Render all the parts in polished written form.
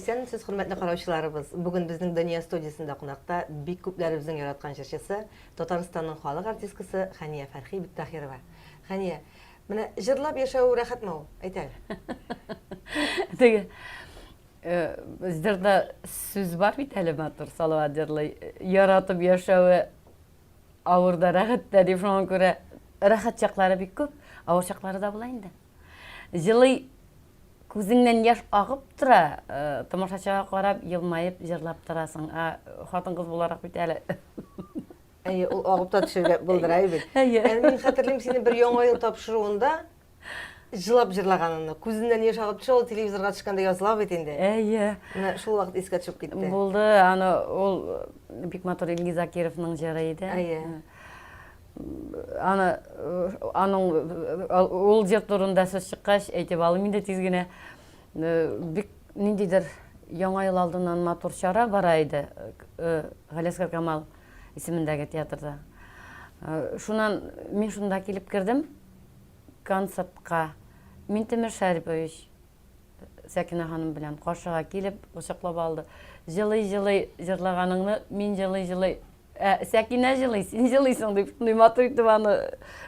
Исәнмесез, хөрмәтле караучыларыбыз. Бүген безнең Дөнья студиясендә кунакта бик күпләребезнең яраткан җырчысы, Татарстанның халык артисткасы Хәния Фәрхи Биктахирова. Хәния, менә җырлап яшәү рәхәтме ул? Әйт әле. Теге э, җырда сүз бар бит әле матур, Салават җырлый. Яратып яшәве авыр да рәхәт тә дип, шуңа күрә рәхәт чаклары бик күп, авыр чаклары да була инде. Җылый күзеңнән яшь агып тора, э, тамашачыга карап, елмаеп җырлап торасың. Ә хатын-кыз буларак бит әле. Әйе, ул агып та төшергә булдыра бит. Әйе. Ә мин хәтерлим сине бер Яңа ел тапшыруында җылап җырлаганыңны. Күзеннән яшь агып төшә, ул телевизорга төшкәндә языла бит инде. Әйе. Менә шул вакыт искә төшеп китте. Булды, аны ул бик матур Илгиз Закировның җыры иде. Әйе. Аны аның ул җыр турында сүз чыккач, әйтеп алыйм инде тиз генә. Бик ниндидер Яңа ел алдыннан матур чара бара иде Галиәсгар Камал исемендәге театрда. Шуннан мин шунда килеп кердем концертка. Минтимер Шәрипович Сәкинә ханым белән каршыга килеп, кочаклап алды. Җылый-җылый җырлаганыңны мин җылый-җылый Ә, Сәкинә җылый, син җылыйсың дип, шундый матур итеп аны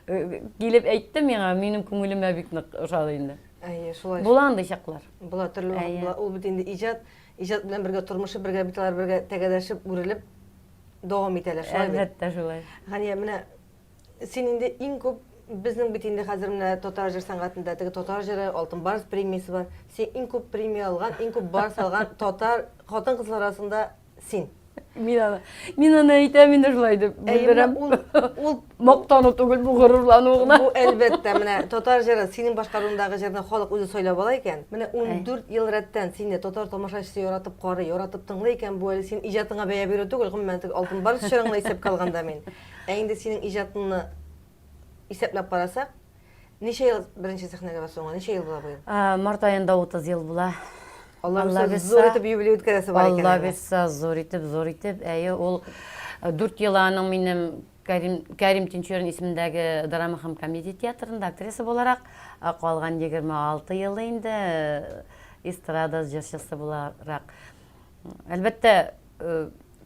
э, килеп әйтте миңа, минем күңелемә бик нык ошады инде. Әйе, шулай. Була андый чаклар. Була төрле вакыт Әйе. була. Ул бит инде иҗат, иҗат белән бергә тормышы бергә бит алар бергә тәгәрәшеп, үрелеп дәвам итәләр, шулай бит? Әлбәттә, шулай. Хәния, менә син инде иң күп безнең бит инде хәзер менә татар җыр сәнгатендә теге татар җыры, Алтын барс премиясе бар. Син иң күп премия алган, иң күп барс алган татар хатын-кызлар арасында син. Мин аны, мин аны әйтәм инде шулай дип Әйе, менә белдерәм. ул, ул Мактану түгел, бу горурлану гына. Бу әлбәттә, менә татар җыры, синең башкаруыңдагы җырны халык үзе сайлап ала икән. Менә 14 ел рәттән сине татар тамашачысы яратып карый, яратып тыңлый икән, бу әле синең иҗатыңа бәя бирү түгел, гомумән, теге Алтын барс чорыңны исәпкә алганда мин. Ә инде синең иҗатыңны исәпләп карасак, ничә ел беренче сәхнәгә басуыңа, ничә ел була быел? Март аенда 30 ел була. Алла бирса, зур итеп юбилей үткәрәсе бар икән. Алла бирса, зур итеп, зур итеп. Әйе, ул 4 ел аның минем Кәрим, Кәрим Тинчурин исемендәге драма һәм комедия театрында актриса буларак, калган 26 елы инде эстрада җырчысы буларак. Әлбәттә,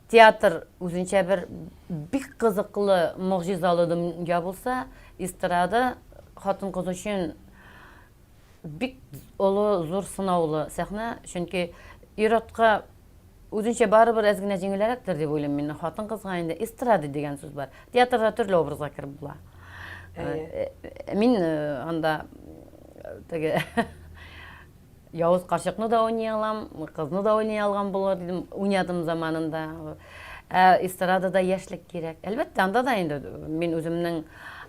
театр үзенчә бер бик кызыклы, могҗизалы дөнья булса, эстрада хатын-кыз өчен бик олы, зур сынаулы сәхнә, чөнки ир-атка үзенчә барыбер әз генә җиңелрәктер дип уйлыйм мин. Хатын-кызга инде эстрада дигән сүз бар. Театрда төрле образга кереп була. Мин анда теге Явыз карчыкны да уйный алам, кызны да уйный алган булыр дидем, уйнадым заманында. Ә эстрадада яшьлек кирәк. Әлбәттә, анда да инде мин үземнең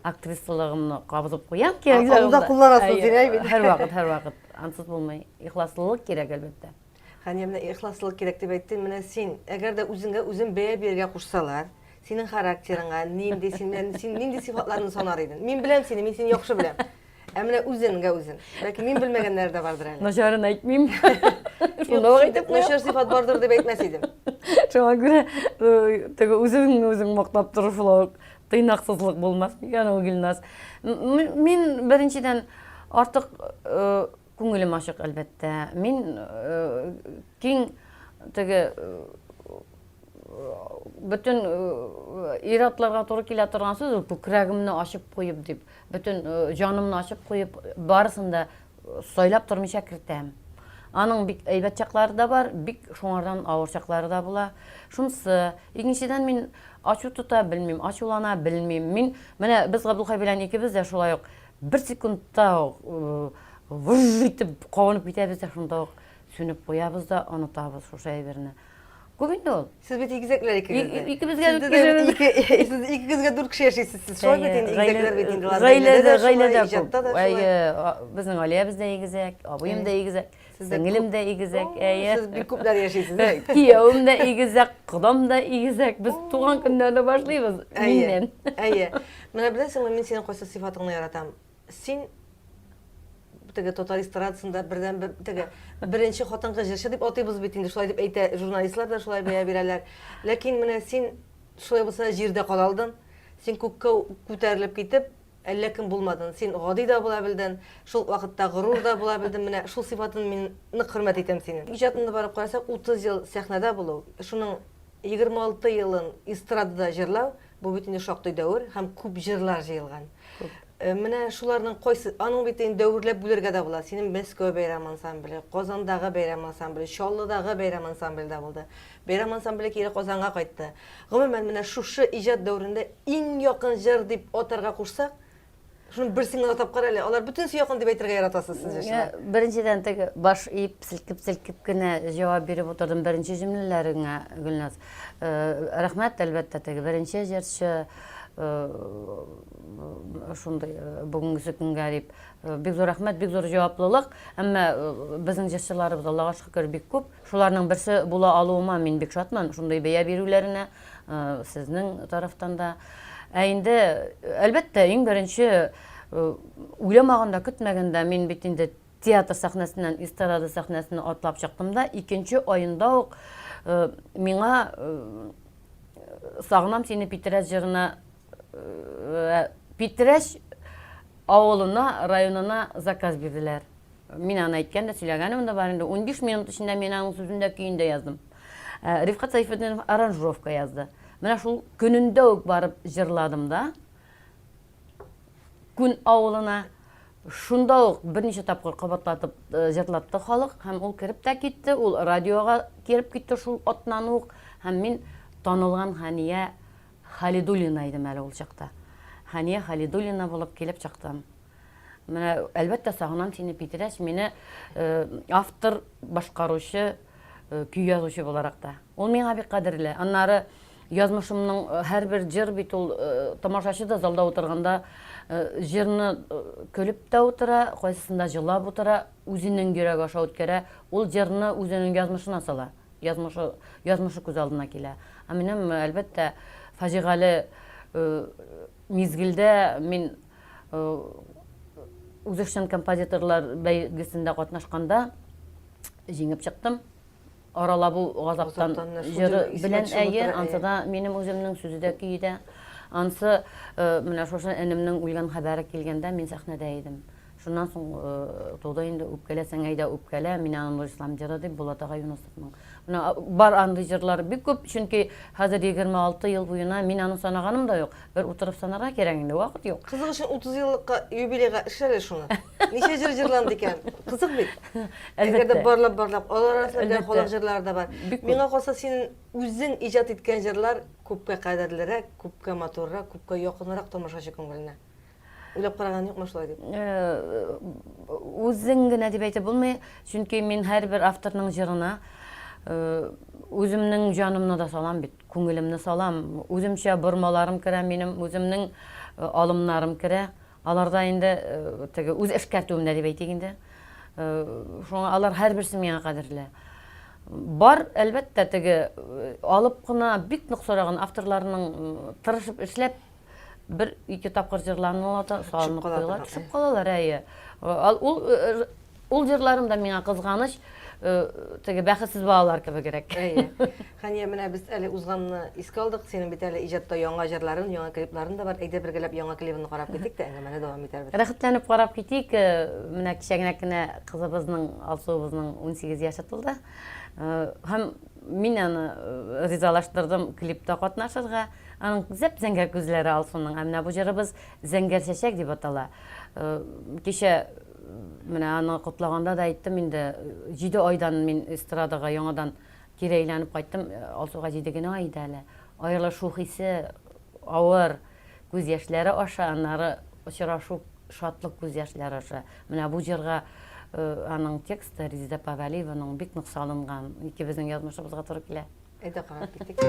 актрисалыгымны кабызып куям кирәк. Аны да кулланасың син, әй бит. Һәрвакыт, һәрвакыт. Ансыз булмый. Ихласлылык кирәк, әлбәттә. Хәния, менә ихласлылык кирәк дип әйттең. Менә син, әгәр дә үзеңгә үзең бәя бирергә кушсалар, синең характерыңа, нинди син, син нинди сыйфатларны санар идең? Мин беләм сине, мин сине яхшы беләм. Ә менә үзенгә үзен. Бәлки мин белмәгәннәре дә бардыр әле. Начарын әйтмим. Шунда ук әйтеп куям. Начар сыйфат бардыр дип әйтмәс идем. Шуңа күрә э, теге үзеңне үзең мактап тору шулай ук тыйнаксызлык булмас микән ул Гөлназ. Мин беренчедән артык э, күңелем ачык әлбәттә. Мин э, киң теге бөтен ир-атларга туры килә торган сүз ул күкрәгемне ачып куеп дип. Бөтен җанымны ачып куеп, барысын да сайлап тормыйча кертәм. Аның бик әйбәт чаклары да бар, бик шуңардан авыр чаклары да була. Шунысы, икенчедән мин ачу тота белмим, ачулана белмим. Мин менә без Габдулхай белән икебез дә шулай ук бер секундта выж итеп кабынып китәбез дә шунда ук сүнеп куябыз да онытабыз шушы әйберне. Күп инде ул. Сез бит игезәкләр икегез дә. Икебезгә дүрт кеше. Сез икегезгә дүрт кеше яшисез. Сез шулай бит инде игезәкләр бит инде. Гаиләдә, гаиләдә күп. Әйе, безнең Алиябез дә игезәк, абыем да игезәк, сеңелем дә игезәк. Әйе. Сез бик күпләр яшисез. Киявем дә игезәк, кодам да игезәк. Без туган көннәрне башлыйбыз миннән. Әйе. Менә беләсеңме, мин синең кайсы сыйфатыңны яратам? Син теге татар эстрадасында бердән бер теге беренче хатын-кыз җырчы дип атыйбыз бит инде, шулай дип әйтә, журналистлар да шулай бәя бирәләр. Ләкин менә син шулай булса җирдә кала алдың. Син күккә күтәрелеп китеп, әллә кем булмадың. Син гади дә була белдең, шул ук вакытта горур да була белдең. Менә шул сыйфатын мин нык хөрмәт итәм синең. Иҗатыңны барып карасак, 30 ел сәхнәдә булу, шуның 26 елын эстрадада җырлау, бу бит инде шактый дәвер һәм күп җырлар җыелган. Күп. Менә шуларның кайсы, аның бит инде дәверләп бүлергә дә була. Синең Мәскәү бәйрәм ансамбле, Казандагы бәйрәм ансамбле, Чаллыдагы бәйрәм ансамбле дә булды. Бәйрәм ансамбле кире Казанга кайтты. Гомумән, менә шушы иҗат дәверендә иң якын җыр дип атарга кушсак, шуның берсен генә атап кара әле. Алар бөтенесе якын дип әйтергә яратасыз сез җырчылар. Беренчедән, теге баш иеп, селкеп-селкеп кенә җавап биреп утырдым беренче җөмләләреңә, Гөлназ. Рәхмәт, әлбәттә, теге беренче җырчы шундый бүгенгесе көнгә дип. Бик зур рәхмәт, бик зур җаваплылык. Әмма безнең җырчыларыбыз, Аллага шөкер, бик күп. Шуларның берсе була алуыма мин бик шатмын, шундый бәя бирүләренә сезнең тарафтан да. Ә инде, әлбәттә, иң беренче уйламаганда, көтмәгәндә мин бит инде театр сәхнәсеннән эстрада сәхнәсенә атлап чыктым да, икенче аенда ук миңа Сагынам сине Питрәч җырына Питрәч авылына, районына заказ бирделәр. Мин аны әйткән дә, сөйләгәнем дә бар инде. 15 минут эчендә мин аның сүзен дә, көен дә яздым. Рифкать Сәйфетдинов аранжировка язды. Менә шул көнендә үк барып җырладым да. Күн авылына шунда ук берничә тапкыр кабатлатып җырлатты халык һәм ул кереп тә китте, ул радиога кереп китте шул атнаны ук һәм мин танылган Хәния Халидуллина идем әле ул чакта. Хәния Халидуллина булып килеп чыктым. Менә, әлбәттә, сагынам сине, Питрәч, мине автор, башкаручы, көй язучы буларак та. Ул миңа бик кадерле. Аннары язмышымның һәрбер җыр бит ул тамашачы да залда утырганда җырны көлеп тә утыра, кайсысында җылап утыра, үзенең йөрәге аша үткәрә, ул җырны үзенең язмышына сала. Язмышы, язмышы күз алдына килә. Ә минем, әлбәттә, фаҗигале мизгелдә мин үзешчән композиторлар бәйгесендә катнашканда җиңеп чыктым. Арала бу газаптан җыры белән әйе, ансы да минем үземнең сүзе дә көе дә. Ансы менә шушы энемнең үлгән хәбәре килгәндә мин сәхнәдә идем. Шуннан соң туды инде үпкәләсәң әйдә үпкәлә, мин аны Нурислам җыры дип Булат ага Юнысовның. Менә бар андый җырлар бик күп, чөнки хәзер 26 ел буена мин аны санаганым да юк. Бер утырып санарга кирәк инде, вакыт юк. Кызык өчен 30 еллыкка юбилейга эшлә әле шуны. Ничә җыр җырланды икән? Кызык бит. Әгәр дә барлап-барлап, алар арасында халык җырлары да бар. Миңа калса, син үзең иҗат иткән җырлар күпкә кадерлерәк, күпкә матуррак, күпкә якынрак тамашачы күңеленә. Уйлап караган юкмы шулай дип? Үзең генә дип әйтеп булмый, чөнки мин һәрбер авторның җырына үземнең җанымны да салам бит, күңелемне салам. Үземчә бормаларым керә минем, үземнең алымнарым керә. Аларда инде теге үз эшкәртүемдә дип әйтик инде. Шуңа алар һәрберсе миңа кадерле. Бар, әлбәттә, теге алып кына бик нык сораган авторларның тырышып эшләп бер ике тапкыр җырланыла да салынып куела, төшеп калалар, әйе. Ул ул җырларым да миңа кызганыч, теге бәхетсез балалар кебегрәк. Әйе. Хәния, менә без әле узганны искә алдык. Синең бит әле иҗатта яңа җырларың, яңа клипларың да бар. Әйдә бергәләп яңа клибыңны карап китик тә, әңгәмәне дәвам итәрбез. Рәхәтләнеп карап китик. Менә кичә генә кенә кызыбызның, Алсуыбызның 18 яше тулды. Һәм мин аны ризалаштырдым клипта катнашырга. Аның зәп-зәңгәр күзләре Алсуның. Ә менә бу җырыбыз Зәңгәр чәчәк дип атала. Кичә менә аны котлаганда да әйттем инде, 7 айдан мин эстрадага яңадан кире әйләнеп кайттым. Алсуга 7 генә ай иде әле. Аерылышу хисе авыр, күз яшьләре аша, аннары очрашу шатлык күз яшьләре аша. Менә бу җырга аның тексты Резеда апа Вәлиеваның бик нык салынган. Икебезнең язмышыбызга туры килә. Әйдә карап китик.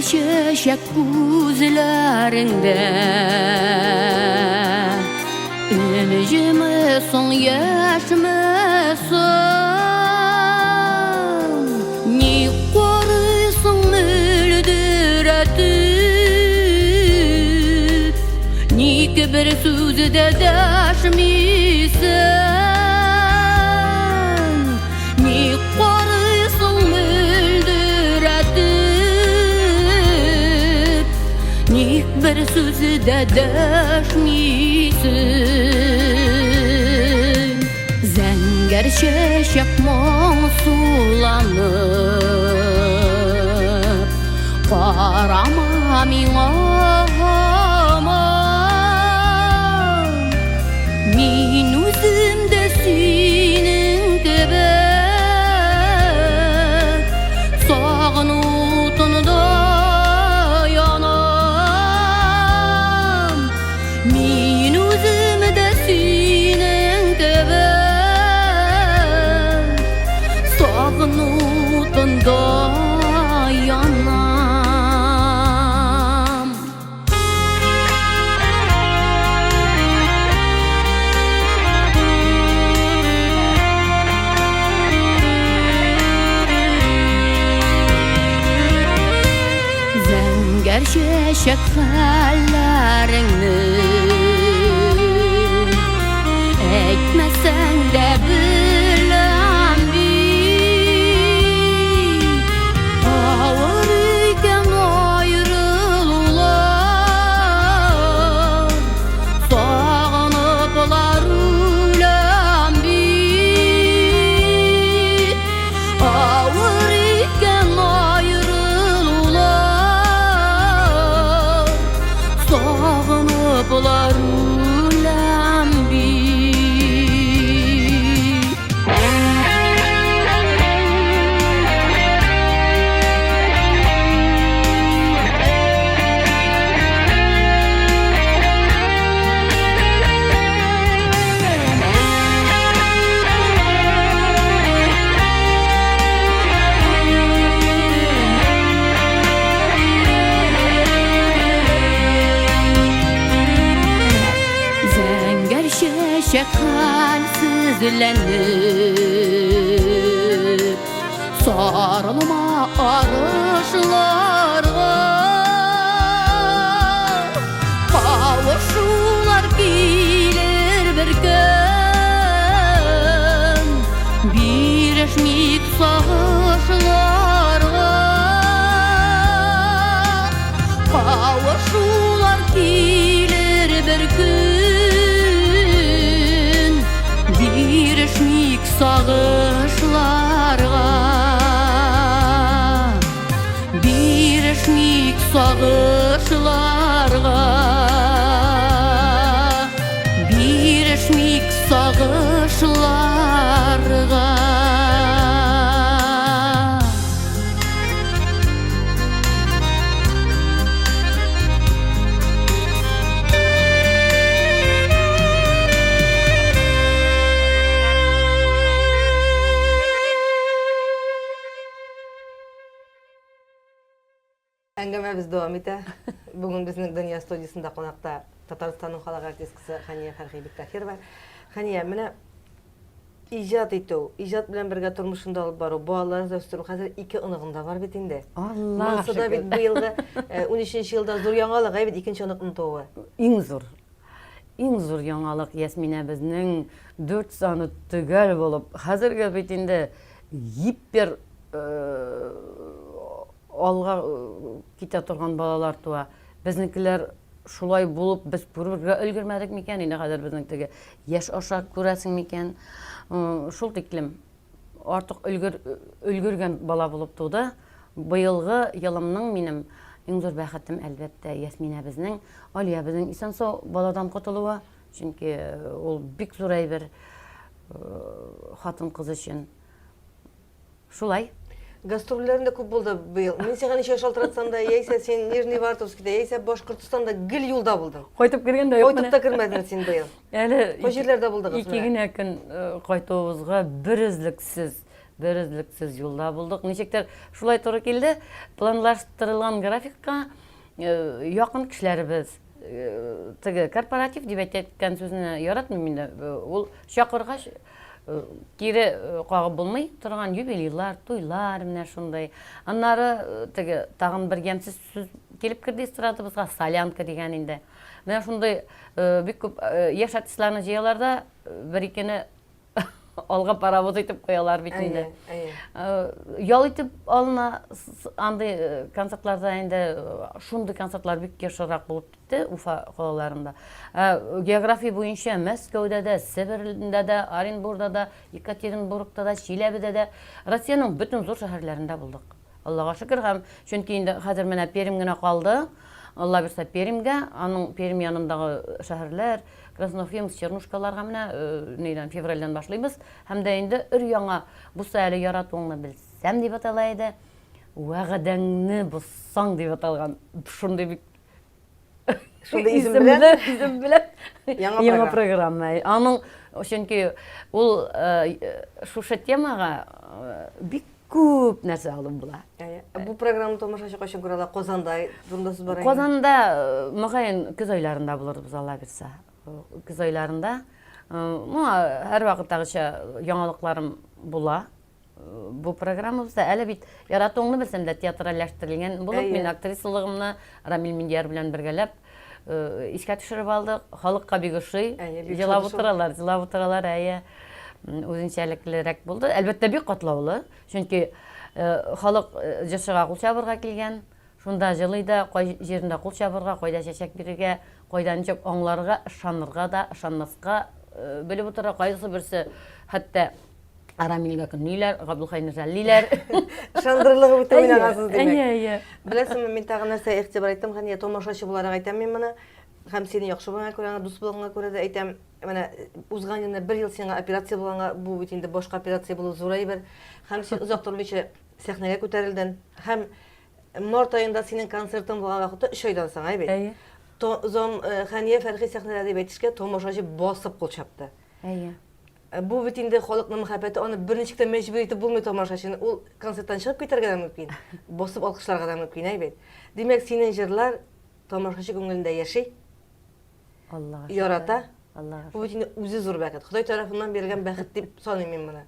чәчәк күзләреңдә Энҗеме соң яшьме соң Ник карыйсың мөлдерәтеп Ник бер сүз дә дәшмисең Ник карыйсың мөлдерәтеп Ник бер сүз дә дәшмисең Зәңгәр чәчәк моңсуланып Карама миңа һаман Мин үзем дә синең кебек Сагыну утында янам Мин үзем дә синең кебек Сагыну утында янам. Зәңгәр чәчәк хәлләреңне Әйтмәсәң дә беләм бит Авыр икән аерылулар Сагыныплар үләм бит Авыр икән аерылулар Сагыныплар үләм бит. Зәңгәр чәчәк хәлсезләнеп Сарылма арышларга Кавышулар килер бер көн Бирешмик сагышларга Кавышулар килер бер көн Бирешмик сагышларга Бирешмик сагышларга Бирешмик сагышларга. Әңгәмәбез дәвам итә. Бүген безнең Дөнья студиясендә кунакта Татарстанның халык артисткасы Хәния Фәрхи Биктахирова. Хәния, менә иҗат итү, иҗат белән бергә тормышын да алып бару, балалар да үстерү, хәзер ике оныгың да бар бит инде. Аллага Монысы да бит шөкер. быелгы 13 э, елда зур яңалык, әй бит икенче оныкның тууы. Иң зур. Иң зур яңалык Ясминәбезнең дүрт саны төгәл булып, хәзерге бит инде гипер э, алга китә торган балалар туа. Безнекеләр шулай булып без күрергә өлгермәдек микән? Инде хәзер безнең теге яшь аша күрәсең микән? Шул тиклем артык өлгер өлгергән бала булып туды. Быелгы елымның минем иң зур бәхетем, әлбәттә, Ясминәбезнең, Алиябезнең исән-сау баладан котылуы. Чөнки ул бик зур әйбер хатын-кыз өчен. Шулай. Гастрольләрең дә күп булды быел. Мин сиңа ничә шалтыратсам да, яисә син Нижневартовскида, яисә Башкортостанда гел юлда булдың. Кайтып кергән дә юк Кайтып та кермәдең син быел. Әле Кай җирләрдә булдыгыз ике генә көн э, кайтуыбызга берөзлексез, Берөзлексез юлда булдык. Ничектер шулай туры килде. Планлаштырылган графикка якын кешеләребез теге корпоратив дип әйткән сүзне яратмыйм инде. Ул чакыргач кире кагып булмый торган юбилейлар, туйлар менә шундый. Аннары теге тагын бер ямьсез сүз килеп керде эстрадабызга, солянка дигән инде. Менә шундый бик күп яшь артистларны җыялар да, бер-икене алга паровоз итеп куялар бит инде. Әйе, әйе. Ял итеп алына андый концертларда инде шундый концертлар бик ешрак булып китте Уфа калаларында. География буенча Мәскәүдә дә, Себердә дә, Оренбургда да, Екатеринбургта да, Чиләбедә дә, Россиянең бөтен зур шәһәрләрендә булдык. Аллага шөкер һәм чөнки инде хәзер менә Пермь генә калды. Алла бирсә Пермьгә, аның Пермь янындагы шәһәрләр, Красноуфимск, Чернушкаларга менә нидән февральдән башлыйбыз. Һәм дә инде өр-яңа бусы әле яратуыңны белсәм дип атала иде. Вәгъдәңне бозсаң дип аталган. Шундый бик Шундый исем белән исем белән яңа программа. Аның чөнки ул шушы темага бик күп нәрсә алып була. Әйе. Бу программа тамашачы кайчан күрә ала? Казанда турында сүз бара. Казанда мөгаен көз айларында булырбыз, Алла бирсә. Көз айларында. Ну, һәрвакыттагыча яңалыкларым була. Бу программабызда әле бит яратуыңны белсәм дә театральләштерелгән булып, мин актрисалыгымны Рамил Миндияр белән бергәләп искә төшереп алдык. Халыкка бик ошый. Җылап утыралар, җылап утыралар, әйе. Үзенчәлеклерәк булды. Әлбәттә, бик катлаулы. Чөнки халык җырчыга кул чабырга килгән. Шунда җылый да, кай җирендә кул чабырга, кайда чәчәк бирергә, кайда ничек аңларга, ышанырга да, ышанмаска белеп утыра. Кайсы берсе хәтта Рамилгә көнлиләр, Габдулхайны жәллиләр. Ышандырырлыгы үтә уйнагансыз, димәк. Әйе, әйе. Беләсеңме, мин тагын нәрсә игътибар иттем, Хәния, тамашачы буларак әйтәм мин моны. Һәм сине яхшы булганга күрә, дус булганга күрә дә әйтәм. Менә узган елны бер ел сиңа операция булганга, бу бит инде башка операция булу зур әйбер. Һәм син озак тормыйча сәхнәгә күтәрелдең. Һәм март аенда синең концертың булган вакытта, өч айдан соң, әй бит. Әйе. Зом Хәния Фәрхи сәхнәдә дип әйтешкә, тамашачы басып кул чапты. Әйе. Бу бит инде халыкның мәхәббәте, аны берничек тә мәҗбүр итеп булмый тамашачыны. Ул концерттан чыгып китәргә дә мөмкин, басып алкышларга да мөмкин, әй бит. Димәк, синең җырлар тамашачы күңелендә яши. Аллага шөкер. Ярата. Аллага Бу бит инде үзе зур бәхет. Ходай тарафыннан бирелгән бәхет дип саныйм мин моны.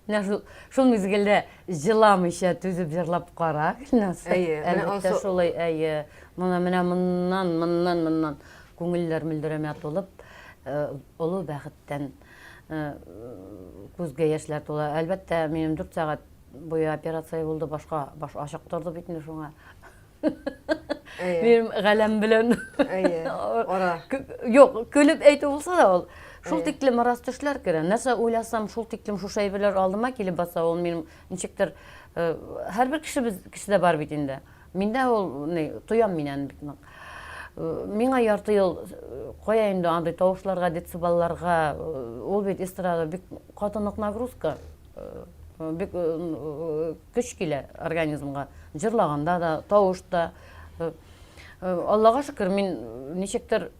Менә шул, шул мизгелдә җыламыйча түзеп җырлап кара, Гөлназ. Әйе, менә Әлбәттә, ансы- шулай, әйе. Моны менә моннан, моннан, моннан күңелләр мөлдерәмә тулып, олы бәхеттән күзгә яшьләр тула. Әлбәттә, минем 4 сәгать буе операция булды, башка баш ачык торды бит инде шуңа. Минем галәм белән. Әйе, ара. Юк, көлеп әйтү булса да ул. Шул тиклем рас төшләр керә. Нәрсә уйласам, шул тиклем шушы әйберләр алдыма килеп баса, ул минем ничектер һәрбер кешебез кешедә бар бит инде. Миндә ул ни, тоям мин аны бик нык. Миңа ярты ел кая инде андый тавышларга, децибелларга, ул бит эстрада бик каты нык нагрузка, бик көч килә организмга. Җырлаганда да, тавыш та. Аллага шөкер, мин ничектер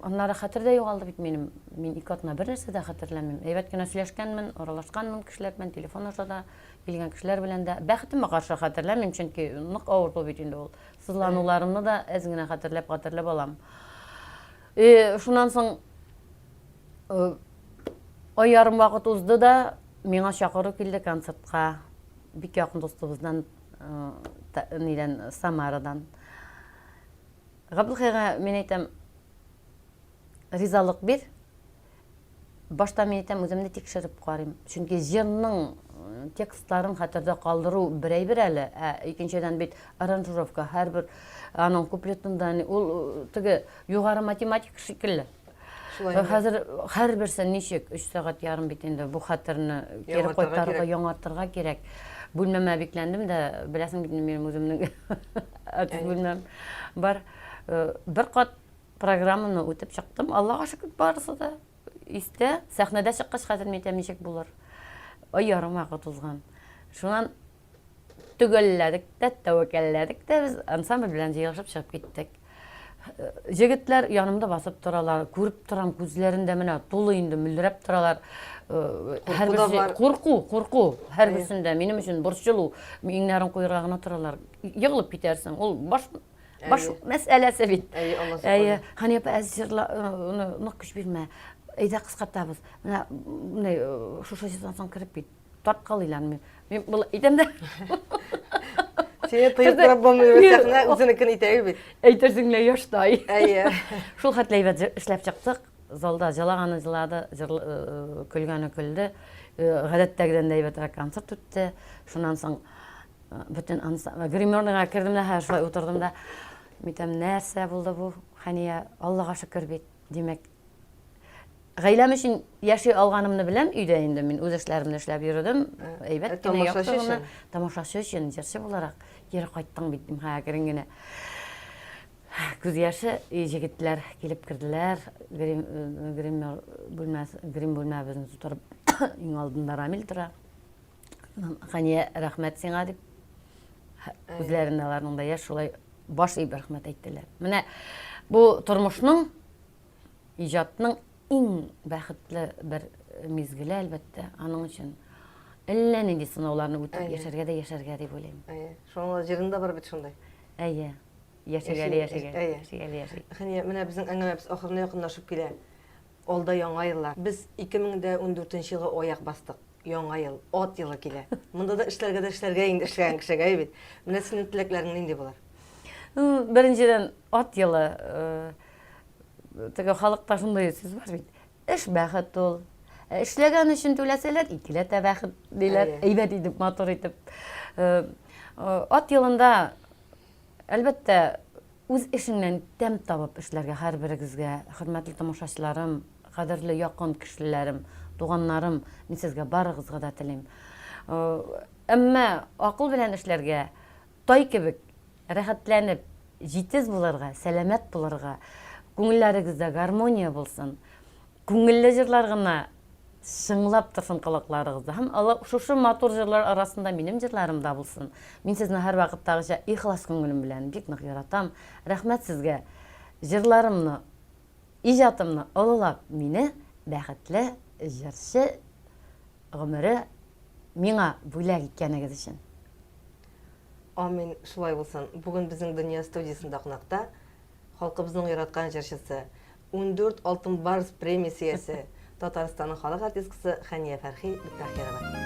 Аннары хәтер дә югалды бит минем. Мин ике атна бер нәрсә дә хәтерләмим. Әйбәт кенә сөйләшкәнмен, аралашканмын кешеләр белән, телефон аша да, килгән кешеләр белән дә. Бәхетемә каршы хәтерләмим, чөнки нык авырту бит инде ул. Сызлануларымны да әз генә хәтерләп-хәтерләп алам. Э, шуннан соң э, ай ярым вакыт узды да, миңа чакыру килде концертка. Бик якын дустыбыздан, э, нидән, Самарадан. Габделхәйгә мин әйтәм, ризалык бир. Башта мин әйтәм, үземне тикшереп карыйм. Чөнки җырның э, текстларын хәтердә калдыру бер әйбер әле, ә икенчедән бит аранжировка һәрбер аның куплетында ул э, теге югары математика шикелле. Шулай инде. Хәзер һәрберсе ничек, өч сәгать ярым бит инде бу хәтерне кире Яңартырга кайтарырга, кирәк. яңартырга кирәк. Бүлмәмә бикләндем дә, беләсең бит инде минем үземнең артист бүлмәм бар. Э, Бер кат программаны үтеп чыктым. Аллага шөкер, барысы да истә. Сәхнәдә чыккач, хәзер мин әйтәм, ничек булыр. Ай ярым вакыт узган. Шуннан төгәлләдек тә, тәвәккәлләдек тә без ансамбль белән җыелышып чыгып киттек. Җегетләр янымда басып торалар, күреп торам, күзләрендә менә тулы инде мөлдерәп торалар. Һәрберсе курку, курку, һәрберсендә минем өчен борчылу, иңнәрен куерга гына торалар. Егылып китәрсең. Ул баш баш мәсьәләсе бит. Әйе, Алла сакласын. Әйе, Хания апа, әз җырла, нык көч бирмә. Әйдә кыскартабыз. Менә менә шушы җырдан соң кереп кит. Тарткалыйлар мин. Мин болай әйтәм дә. Сине тыеп торып булмый, сәхнә үзенекен итә бит. Әйтерсең лә яштай. Әйе. Шул хәтле әйбәт эшләп чыктык. Залда җылаганы җылады, көлгәне көлде. Гадәттәгедән дә әйбәтрәк концерт үтте. Шуннан соң бөтен гримерныйга кердем дә, шулай утырдым да. Митәм, нәрсә булды бу, Хәния, Аллага шөкер бит. Димәк, гаиләм өчен яши алганымны беләм, өйдә инде мин үз эшләремне эшләп йөрдем. Әйбәт кенә, яхшы гына. Тамашачы өчен, җырчы буларак кире кайттың бит, дим, әкрен генә. Күз яше, җегетләр килеп керделәр. Грим, гример бүлмәсе, грим бүлмәбезне тутырып, иң алдында Рамил тора. Хәния, рәхмәт сиңа дип. Күзләрендә аларның да яшь, шулай баш иеп рәхмәт әйттеләр. Менә бу тормышның, иҗатның иң бәхетле бер мизгеле, әлбәттә, аның өчен әллә нинди сынауларны үтеп яшәргә дә яшәргә дип уйлыйм. Әйе. Шуның җырында бар бит шундай. Әйе. Яшик әле, яшик әле. Яшик әле, яшик. Хәния, менә безнең әңгәмәбез ахырына якынлашып килә. Алда яңа еллар. Без 2014 елга аяк бастык. Яңа ел, ат елы килә. Монда да эшләргә дә эшләргә инде эшләгән кешегә бит. Менә синең теләкләрең нинди булыр? Беренчедән, ат елы. Э, теге халыкта шундый сүз бар бит. Эш бәхет ул. Э, эшләгән өчен түләсәләр, икеләтә бәхет диләр. Әйбәт итеп, матур итеп. Э, ат елында, әлбәттә, Үз эшеңнән тәм табып эшләргә һәрберегезгә, хөрмәтле тамашачыларым, кадерле якын кешеләрем, туганнарым, мин сезгә барыгызга да телим. Әмма акыл белән эшләргә, тай кебек рәхәтләнеп, җитез булырга, сәламәт булырга, күңелләрегездә гармония булсын, Күңелле җырлар гына чыңлап торсын колакларыгызда һәм алла шушы матур җырлар арасында минем җырларым да булсын. Мин сезне һәрвакыттагыча ихлас күңелем белән бик нык яратам. Рәхмәт сезгә. Җырларымны, иҗатымны олылап, мине бәхетле җырчы гомере миңа бүләк иткәнегез өчен. Амин, шулай булсын. Бүген безнең Дөнья студиясендә кунакта халкыбызның яраткан җырчысы, 14 Алтын Барс премиясе иясе, Татарстанның халык артисткасы Хәния Фәрхи Биктахирова.